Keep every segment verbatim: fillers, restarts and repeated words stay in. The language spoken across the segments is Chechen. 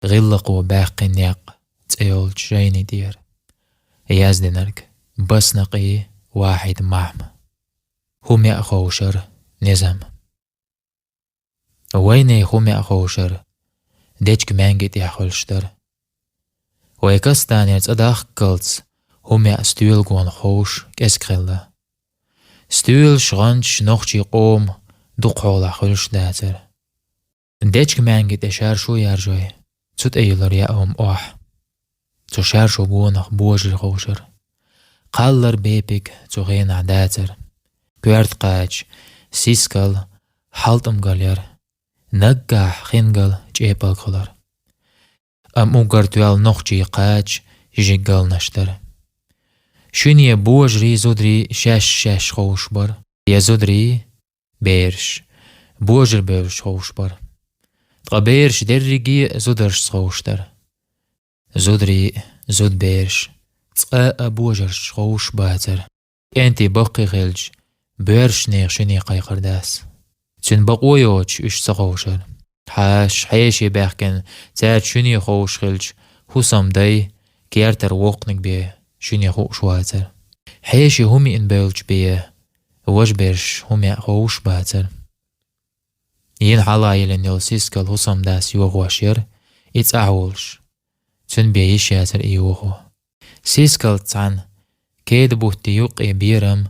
«ГӀиллакхо баьккхина некъ» цӀе йолчу жайни тӀера. Яздинарг: Баснакъи Вахьид Махьма. ХӀума яа ховшар низам. Вайнех хӀума яа ховшар дечка маьнги тӀехь хуьлуш дара. Вай Кастанера цӀа дахкалц хӀума яа стоьла гонах ховш кӀезиг хилла. Стоьлаш, гӀанташ нохчийн къоман дукха хьолахь хуьлуш дацара. Дечка маьнги тӀе шаршу яржой, цу тӀе йиллар яа хӀума охьа. Цу шаршу гонах божарий ховшар. Кхаллар, бепиг цу хенахь дацара. Коьрта кхача, сискал, хьалтӀам гал яра. Наггахь хин гал, чӀепалг хилар. Амма уггар тоьлла нохчийн кхача, жижиг галнаш дара. Шуьне божарий, зударий шаьш-шаьш ховш бара. Я зударий, бераш божарий бевллаш ховш бара. Ткъа бераш дерриге а зударшца ховш дара. Зударий, зудбераш цкъа а божаршца ховш бацара. КӀентий баккхий хилча, боьршанех шуьне кхайкхар дац. Цуьнан бакъо йоцуш уьш ца ховшара. Хьаша, хьеший баьхкина, цаьрца шуьне ховш хилча, хӀусамдай, кертара воккханиг бен шуьне хууш вацара. Хьеший хӀума йиъна бевлча бен, важа берш хӀума яа ховш бацара. Йина хьалха йиллина йолу сискал хӀусамдас йохош яра, и цӀахь волуш. Цуьнан бен йиш яцара и йохо. Сискалца цхьаьна кеда-бутти юккъе берам,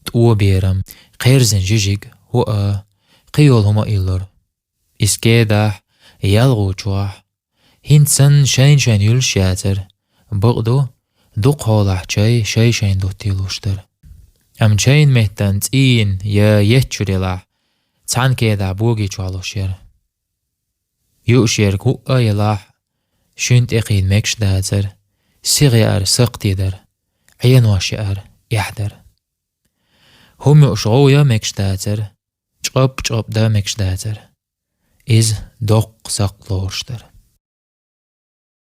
тӀо берам, кхерзина жижиг, хӀоа, кхин йолу хӀума а йиллора. Иза кедахь, ялхо чохь, хӀинца санна шайна-шайна юьллуш яцара. Бакъду, дукха хьолахь чай шай-шайна дуттий луш дара. Амма чайна меттан цӀийнан я еттачуьра елахь, цхьана кедахь богий чохь луш яра. Юуш ерг хӀуъа а елахь, шуьнан тӀекхийна мегаш дацара, сиха яар сакхте дара, Ӏенош яар эхь дара. ХӀума юуш гӀовъя мегаш дацара, чӀоп-чӀоп дан мегаш дацара. Иза доккха сакхт лоруш дара.